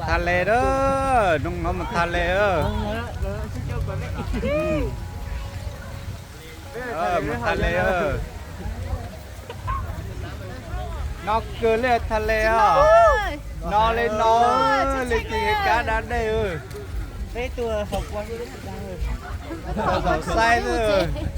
Thaj le a, hnub no mus thaj le a. Mus thaj le a. No kawg li thaj le os. No li no, li tis kab da dej. Thaum saib xwb.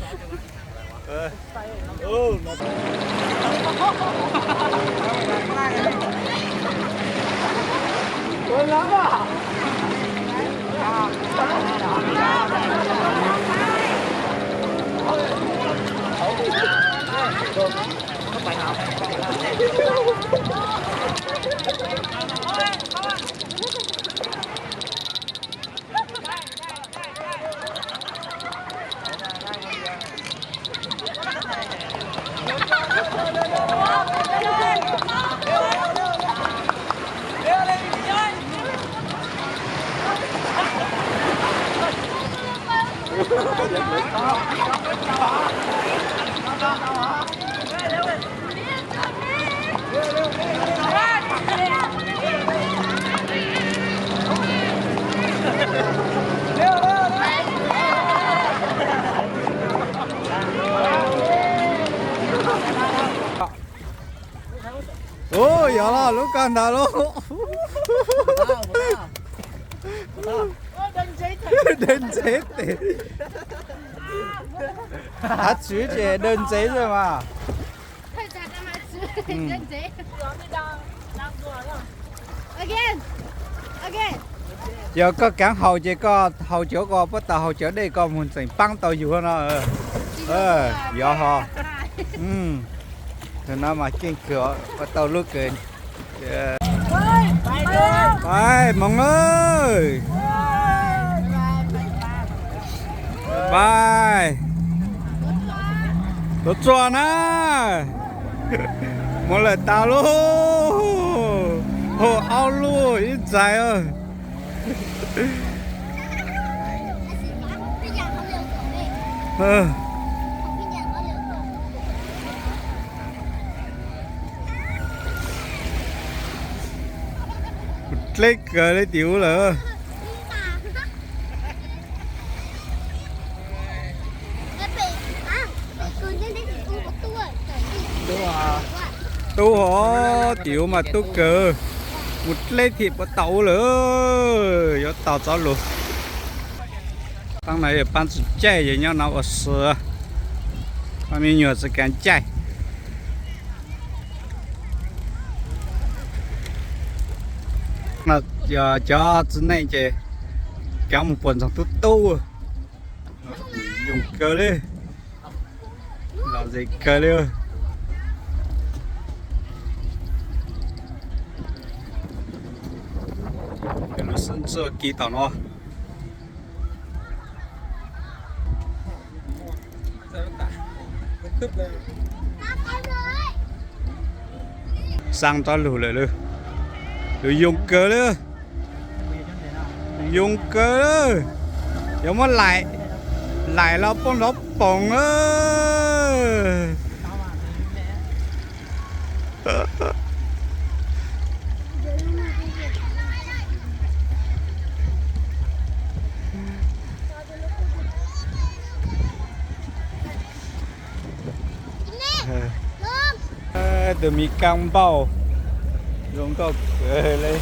Ua, yog los lub koj ntag lauj. Dawb ntxev tes. Hav tswv ces dawb ntxev xwb mas. Yog koj kaav haus ces koj haus cov ko puab tau haus cov dej ko mus tseem paab tau yug no. Yog ho. Thaum no mas keej kawg, puab tau lub kawg. Pais Hmoov, pais. Tuav tsuag na. Mus lawm tas lauj. Hau aub luj ib txais. Dleb kawg li tim ub lawm. Tub hov, tim ub mas tub kawg. Mus dleb thim puag tom ub lawm. Yuav tau txov lus. Taab no yog paab tsi caij, yog nyob no ua si, paab me nyuam tsi kaav caij. Yog cov txiv neej ces kaav mus puag ntsoog tub tub. Yoog kawg li. Lom zem kawg li. Lub sib ntxuaj kis tom no. Xaa txov lus lawm, lus yoog kawg li. Yoog kawg, yuav muab laim, laim los poob nrov poom. Tus me kaab npauj zoo nkauj kawg li.